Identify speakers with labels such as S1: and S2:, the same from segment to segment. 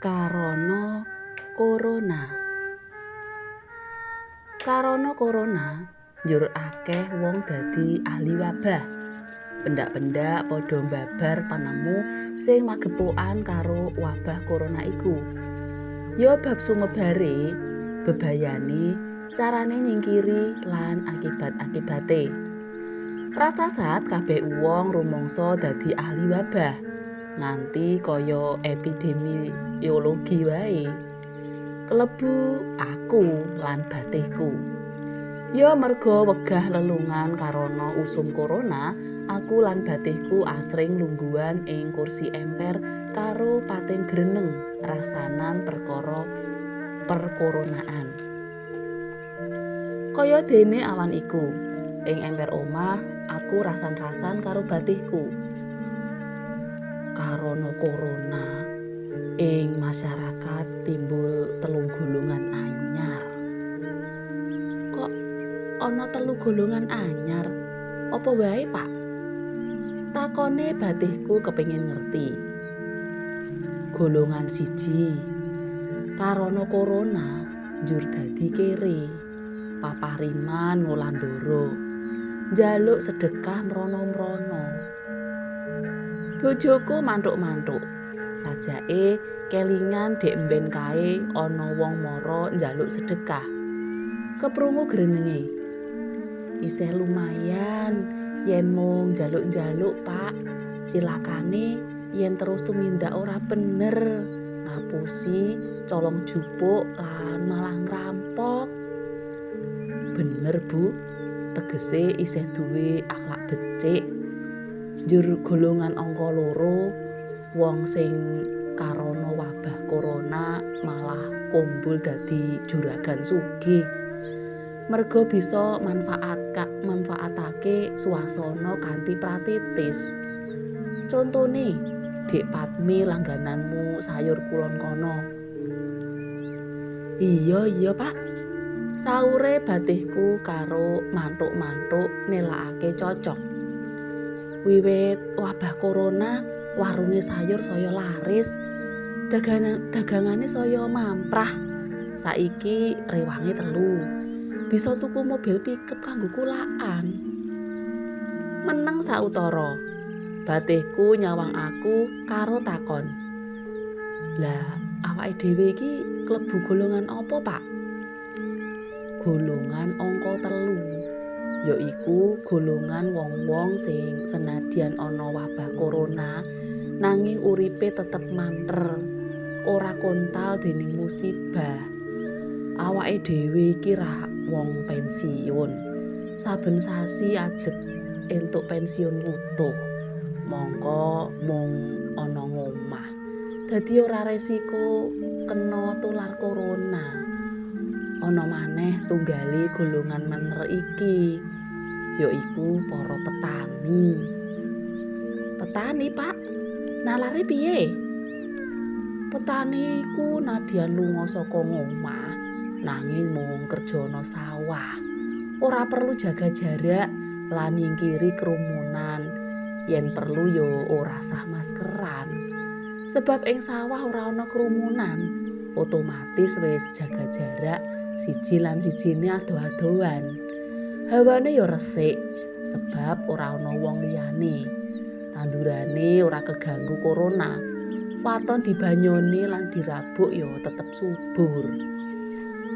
S1: Karana Corona. Karana corona njur akeh wong dadi ahli wabah. Pendak-pendak padha mbabar panemu sing magepokan karo wabah corona iku. Ya bab sumebare, bebayane, carane nyingkiri lan akibat-akibate. Prasasat kabeh wong rumangsa dadi ahli wabah nganti kaya epidemiologi wae. Kelebu aku lan batihku. Ya merga wegah lelungan karana usum corona, aku lan batihku asring lungguhan ing kursi emper karo pating greneng rasanan perkara perkoronaan. Kaya dene awan iku, ing emper omah aku rasan-rasan karo batihku. Karana corona ing masyarakat timbul telung golongan anyar. Kok ana telu golongan anyar? Apa wae, Pak? Takone batihku kepengin ngerti. Golongan siji, karana corona njur dadi kere, papariman ngulandara, njaluk sedekah mrana-mrana. Bojoku manthuk-manthuk, sajake kelingan dek mben kae ana wong mara njaluk sedekah. Keprungu grenenge. Isih lumayan yen mung njaluk-njaluk, Pak. Cilakane yen terus tumindak ora bener, ngapusi, colong jupuk lan malah ngrampok. Bener, Bu. Tegese isih duwe akhlak becik. Njur golongan angka loro, wong sing karana wabah corona malah kumbul dadi juragan sugih. Merga bisa manfaatake swasana kanthi pratitis. Contone, Dik Patmi langgananmu sayur kulon kono. Iya, iya, Pak. Saure batihku karo manthuk-manthuk nelakake cocok. Wiwit wabah corona, warunge sayur saya laris, dagangane saya mamprah. Saiki rewange telu, bisa tuku mobil pickup kanggo kulaan. Meneng sautara, batihku nyawang aku karo takon. Lah, awake dhewe iki klebu golongan apa, Pak? Golongan angka telu, yaiku golongan wong-wong sing senadyan ana wabah corona nanging uripe tetep manter, ora kontal dening musibah. Awake dhewe iki ra wong pensiun. Saben sasi ajeg entuk pensiun wutuh. Mongko mung ana ngomah. Dadi ora resiko kena tular corona. Ana maneh tunggale golongan mener iki, yaiku para petani. Petani, Pak? Nalare piye? Petani iku nadyan lunga saka ngomah nanging mung kerja ana sawah. Ora perlu jaga jarak lan nyingkiri kerumunan. Yen perlu ya ora sah maskeran. Sebab ing sawah ora ana kerumunan, otomatis wis jaga jarak siji lan sijine adoh-adohan. Hawane ya resik sebab ora ana wong liyane. Tandurane ora keganggu corona. Waton dibanyoni lan dirabuk ya tetep subur.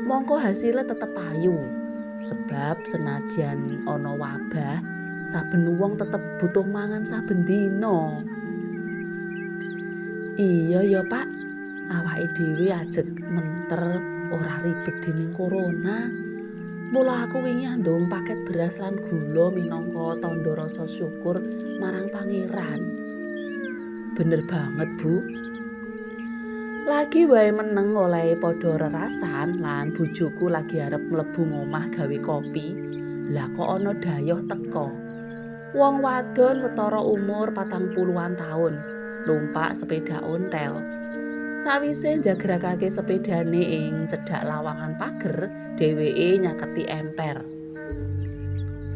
S1: Mongko hasile tetep payu. Sebab senajan ana wabah, saben wong tetep butuh mangan saben dina. Iya ya, Pak. Awake dhewe ajeg menter ora ribet dening corona. Mula aku wingi andum paket beras lan gula minangka tandha rasa syukur marang Pangeran. Bener banget, Bu. Lagi wae meneng olehe padha rerasan lan bojoku lagi arep mlebu ngomah gawe kopi. Lah kok ana dayoh teka. Wong wadon wetara umur 40-an taun, numpak sepeda ontel. Sawise njagrakake sepedane ing cedhak lawangan pager, dheweke nyaketi emper.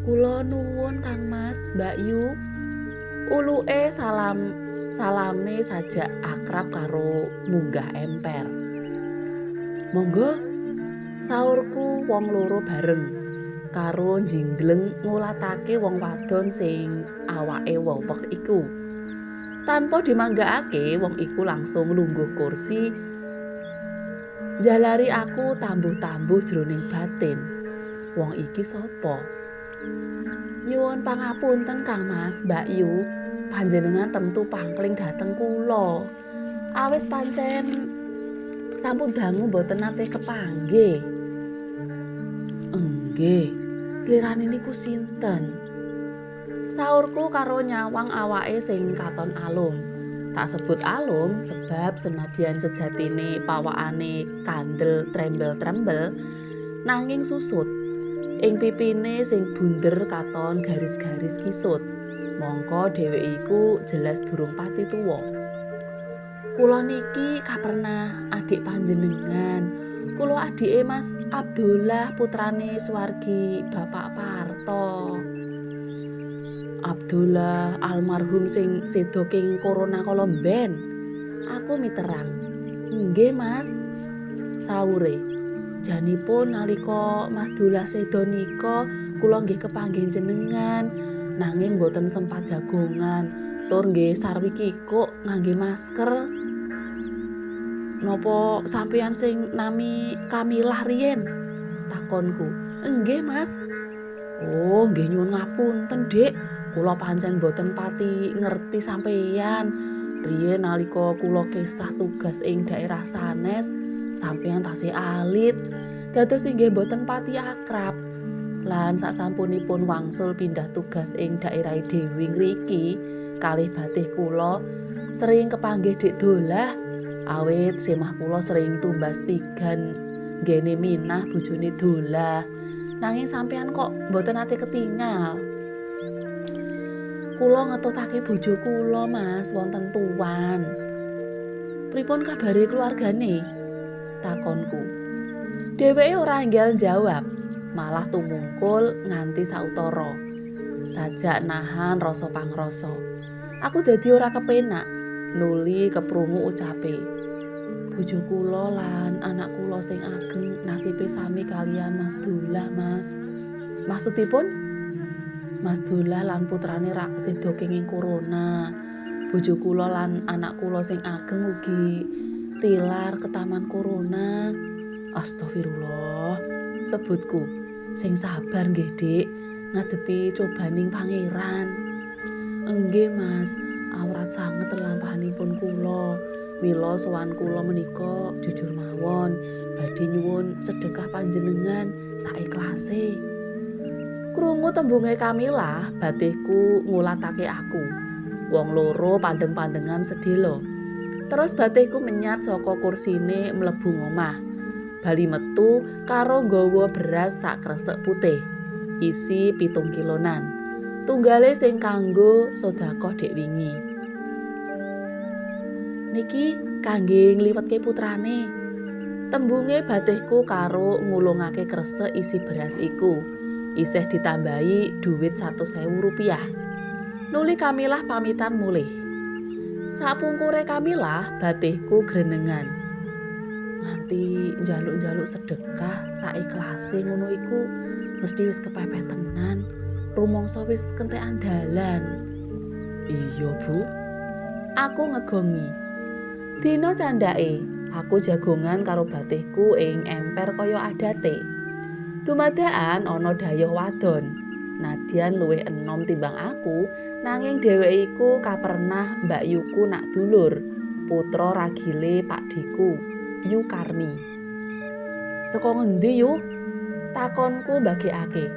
S1: Kula nuwun, Kang Mas, Mbak Yu. Uluke salam Salame sajak akrab karo munggah emper. Monggo, saurku wong loro bareng karo njinggleng ngulatake wong wadon sing awake wewek iku. Tanpa dimanggakake, wong iku langsung lungguh kursi. Jalari aku tambuh-tambuh jroning batin. Wong iki sapa? Nyuwun pangapunten Kang Mas, Mbak Yu. Panjenengan tentu pangkling dhateng kula. Awit pancen sampun dangu mboten nate kepanggih. Enggih, slirane niku sinten? Saurku karo nyawang awake sing katon alum. Tak sebut alum sebab senadyan sejatine pawakane kandel trembel-trembel nanging susut. Ing pipine sing bunder katon garis-garis kisut. Mongko dheweke iku jelas durung pati tuwa. Kula niki kapernah adik panjenengan. Kula adike Mas Abdullah putrane swargi Bapak Parto. Abdullah almarhum sing seda king corona kala mben. Aku miterang. Nggih, Mas. Saure. Janipun nalika Mas Dullah seda nika kula nggih kepanggih jenengan nanging mboten sempat jagongan tur nggih sarwi kikuk ngangge masker. Napa sampeyan sing nami Kamilah riyen? Takonku. Nggih, Mas. Oh, nggih nyuwun ngapunten, Dik. Kula pancen mboten pati ngerti sampeyan. Riyen nalika kula kesah tugas ing daerah sanes, sampeyan tasih alit. Dados inggih mboten pati akrab. Lan sasampunipun wangsul pindah tugas ing daerah dhewe ngriki, kalih batih kula sering kepanggih Dik Dolah. Awit semah kula sering tumbas tigan nggene Minah bojone Dolah. Nanging sampeyan kok mboten nate ketingal. Kula ngetutake bojo kula, Mas, wonten tuan. Pripun kabare keluargane? Takonku. Dheweke ora enggal jawab, malah tumungkul nganti sautara. Sajak nahan rasa pangrasa. Aku dadi ora kepenak, nuli keprungu ucape. Bojo kula lan anak kula sing ageng nasibe sami kaliyan Mas Dullah, Mas. Maksudipun? Mas Dullah lan putrane rak seda kenging corona. Bojo kula lan anak kula sing ageng ugi tilar ke taman corona. Astagfirullah. Sebutku, sing sabar nggih, Dik, ngadepi cobaning pangeran. Enggih, Mas, awrat sanget lampahanipun kula. Mila sowan kula menika jujur mawon badhe nyuwun sedekah panjenengan saikhlase. Krungu tembunge Kamilah, batihku ngulatake aku. Wong loro pandeng-pandengan sedhela. Terus batihku menyat saka kursine mlebu ngomah. Bali metu karo nggawa beras sak kresek putih. Isi 7 kilonan. Tunggale sing kanggo sedekah dek wingi. Niki kangge ngliwetke putrane. Tembunge batihku karo ngulungake kresek isi beras iku. Isih ditambahi duit 100.000 rupiah. Nuli Kamilah pamitan mulih. Sapungkure Kamilah, batihku grenengan. Nganti njaluk-njaluk sedekah saikhlase ngono iku mesti wis kepepet tenan. Rumangsa wis kentekan dalan. Iya, Bu. Aku ngegongi. Dina candhake, aku jagongan karo batihku ing emper kaya adate. Dumadakan ana dayoh wadon. Nadyan luwih enom timbang aku, nanging dheweke iku kapernah mbakyuku nak dulur, putra ragile pakdhiku, Yu Karmi. Saka ngendi, Yu? Takonku mbagekake.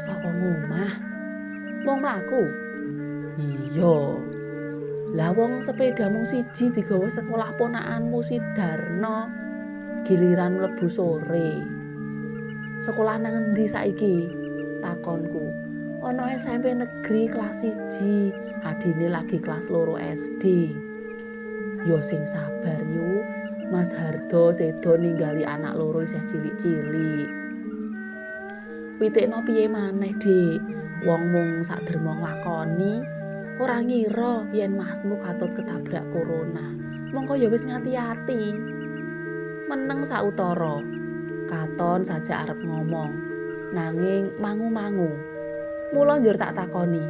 S1: Saka ngomah. Mung mlaku. Iya. Lah wong sepeda mung siji digawa sekolah ponakanmu si Darno. Giliran mlebu sore. Sekolah nang endi saiki? Takonku. Ana SMP negeri kelas 1, adine lagi kelas 2 SD. Yo sing sabar yu, Mas Hardo sedo ninggali anak loro isih cilik-cilik. Witikno piye maneh, Dik? Wong mung sak derma nglakoni. Ora ngira yen masmu katut ketabrak corona. Mongko ya wis ngati-ati. Meneng sautara. Katon saja arep ngomong, nanging mangu-mangu. Mula njur tak takoni.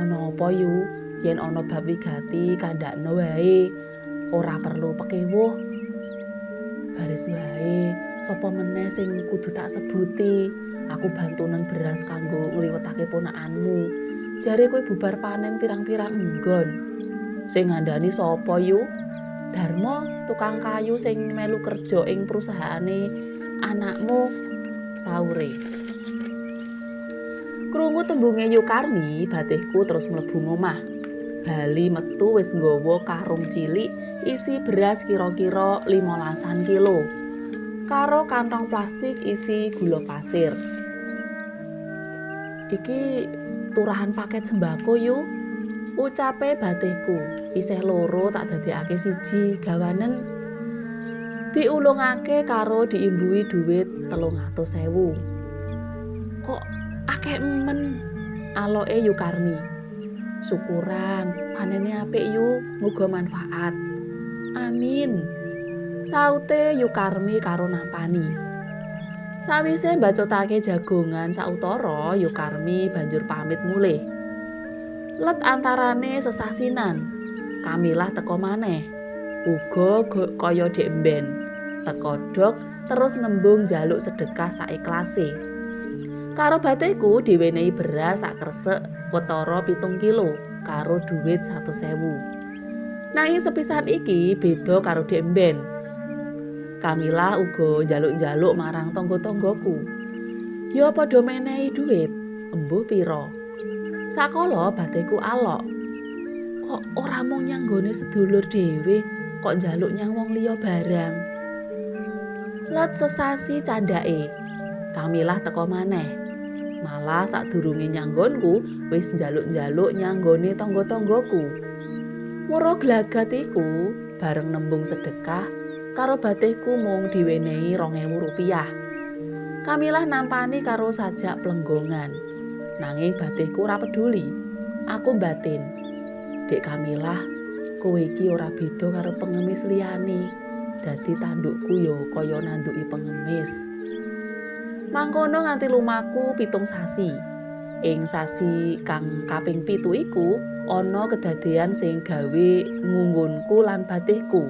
S1: Ana apa yu? Yen ana bab wigati kandhakno wae. Ora perlu pekewuh. Baris wae, sapa meneh sing kudu tak sebuti? Aku bantunen beras kanggo ngliwetake ponakanmu. Jare kowe bubar panen pirang-pirang enggon. Sing ngandani sapa yu? Darmo, tukang kayu sing melu kerja ing perusahaane anakmu, saure. Krungu tembunge Yu Karmi, batihku terus mlebu ngomah. Bali metu wis nggawa karung cilik isi beras kira-kira 15 kilo. Karo kantong plastik isi gula pasir. Iki turahan paket sembako yu. Ucape batihku, isih loro tak dadekake siji gawanen. Diulungake karo diimbuhi dhuwit 300.000. Kok akeh emen aloke Yu Karmi. Syukuran, panene apik yu, muga manfaat. Amin. Saute Yu Karmi karo nampani. Sawise mbacutake jagongan sautara, Yu Karmi banjur pamit mulih. Let antarane sesasinan, Kamilah teka maneh. Uga kaya dek mben. Teka dok terus ngembung njaluk sedekah saiklase. Karo batihku diwenehi beras sak kresek wetara 7 kilo karo dhuwit 100.000. Nanging sepisan iki beda karo dek mben. Kamilah uga njaluk-njaluk marang tangga-tanggaku. Ya padha menehi dhuwit, embuh pira. Sakala batihku alok. Kok ora mung nyang nggone sedulur dhewe, kok njaluk nyang wong liya barang. Let sesasi candhake, Kamilah teka maneh. Malah sadurunge nyang nggonku wis njaluk-njaluk nyang nggone tangga-tanggaku. Weruh glagat iku bareng nembung sedekah karo batihku mung diwenehi 2.000 rupiah. Kamilah nampani karo sajak plenggongan. Nanging batihku ora peduli. Aku mbatin, Dek Kamilah, kowe iki ora beda karo pengemis liyane. Dadi tandukku ya kaya nanduki pengemis. Mangkono nganti lumaku 7 sasi. Ing sasi kang kaping 7 iku ana kedadean sing gawe ngunggunku lan batihku.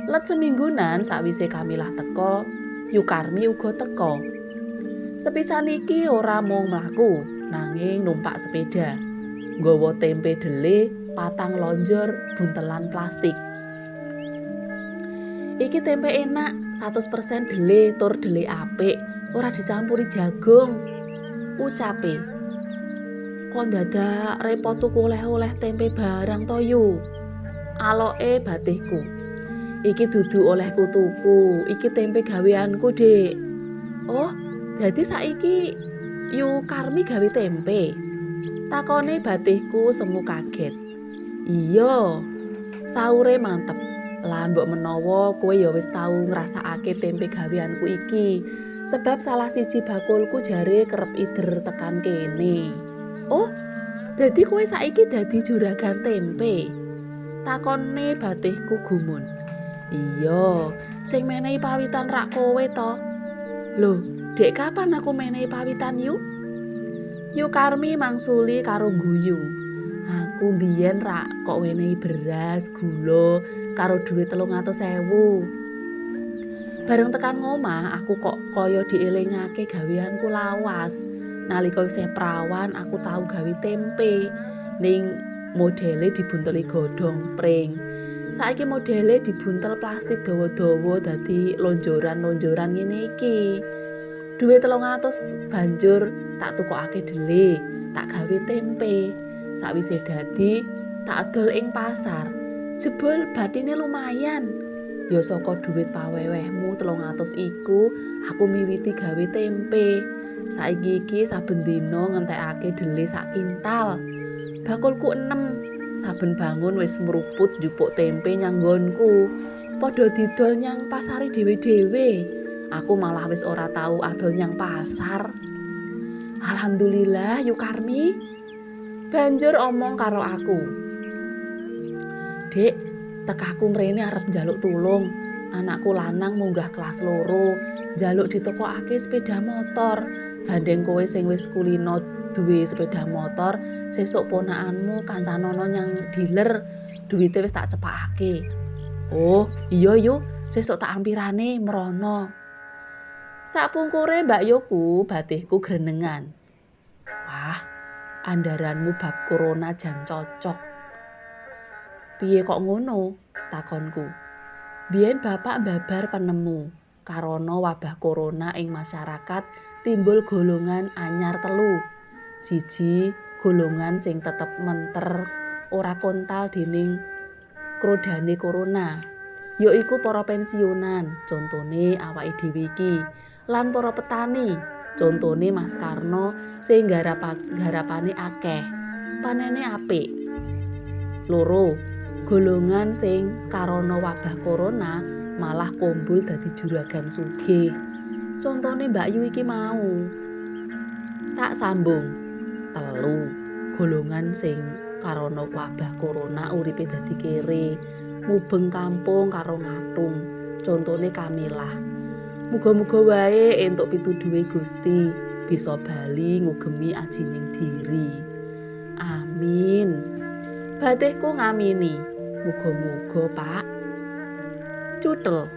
S1: Let seminggunan sawise Kamilah teka, Yu Karmi uga teka. Sepisan iki ora mung mlaku, nanging numpak sepeda. Nggawa tempe dele, 4 lonjor buntelan plastik. Iki tempe enak, 100% dele tur dele apik, ora dicampuri jagung. Ucape. Kok dadak repot tuku oleh-oleh tempe barang to yu? Aloke batihku. Iki dudu olehku tuku, iki tempe gaweanku, Dik. Oh, dadi saiki Yu Karmi gawe tempe. Takone batihku semu kaget. Iya, saure mantep. Lan mbok menawa kowe ya wis tau ngrasakake tempe gaweanku iki. Sebab salah siji bakulku jare kerep ider tekan kene. Oh, dadi kowe saiki dadi juragan tempe? Takone batihku gumun. Iya, sing menehi pawitan rak kowe to. Loh, dek kapan aku menehi pawitan yu? Yu Karmi mangsuli karo guyu. Aku mbiyen rak kok wenehi beras, gula, karo dhuwit 300.000. Bareng tekan ngomah, aku kok kaya dielingake gaweanku lawas. Nalika isih prawan, aku tau gawe tempe. Ning modele dibunteli godhong pring. Saiki modele dibuntel plastik dawa-dawa dadi lonjoran-lonjoran ngene iki. Dhuwit 300 banjur tak tukokake dele, tak gawe tempe. Sakwise dadi, tak adol ing pasar. Jebul batine lumayan. Ya saka dhuwit pawewehmu 300 iku, aku miwiti gawe tempe. Saiki iki saben dina ngentekake dele sak kintal. Bakulku 6. Saben bangun wis mruput njupuk tempe nyang nggonku. Padha didol nyang pasare dhewe-dhewe. Aku malah wis ora tau adol nyang pasar. Alhamdulillah Yu Karmi. Banjur omong karo aku. "Dik, tekaku mrene arep njaluk tulung. Anakku lanang munggah kelas 2, njaluk ditokokake sepeda motor. Gandeng kowe sing wis kulino duwe sepeda motor, sesuk ponakanmu kancanono nyang dealer, duwite wis tak cepakake." "Oh, iya yu, sesuk tak ampirane mrono." Sapungkure Mbak Yoku batihku grenengan. "Wah, andaranmu bab corona jan cocok." "Piye kok ngono?" takonku. "Biyen bapak babar penemu, karana wabah corona ing masyarakat timbul golongan anyar telu. Siji, golongan sing tetep menter ora kontal dening krodane corona, yaiku para pensiunan, contone awake dhewe iki, lan para petani, contone Mas Karno sing garapane akeh, panene apik. Loro, golongan sing karana wabah corona malah kumbul dadi juragan sugih. Contone Mbak Yu iki mau." Tak sambung. "Telu, golongan sing karana wabah corona uripe dadi kere, mubeng kampung karo ngatung. Contone Kamilah. Muga-muga wae entuk pituduhe Gusti, bisa bali ngugemi ajining diri. Amin." Batihku ngamini. Muga-muga, Pak. Cutel.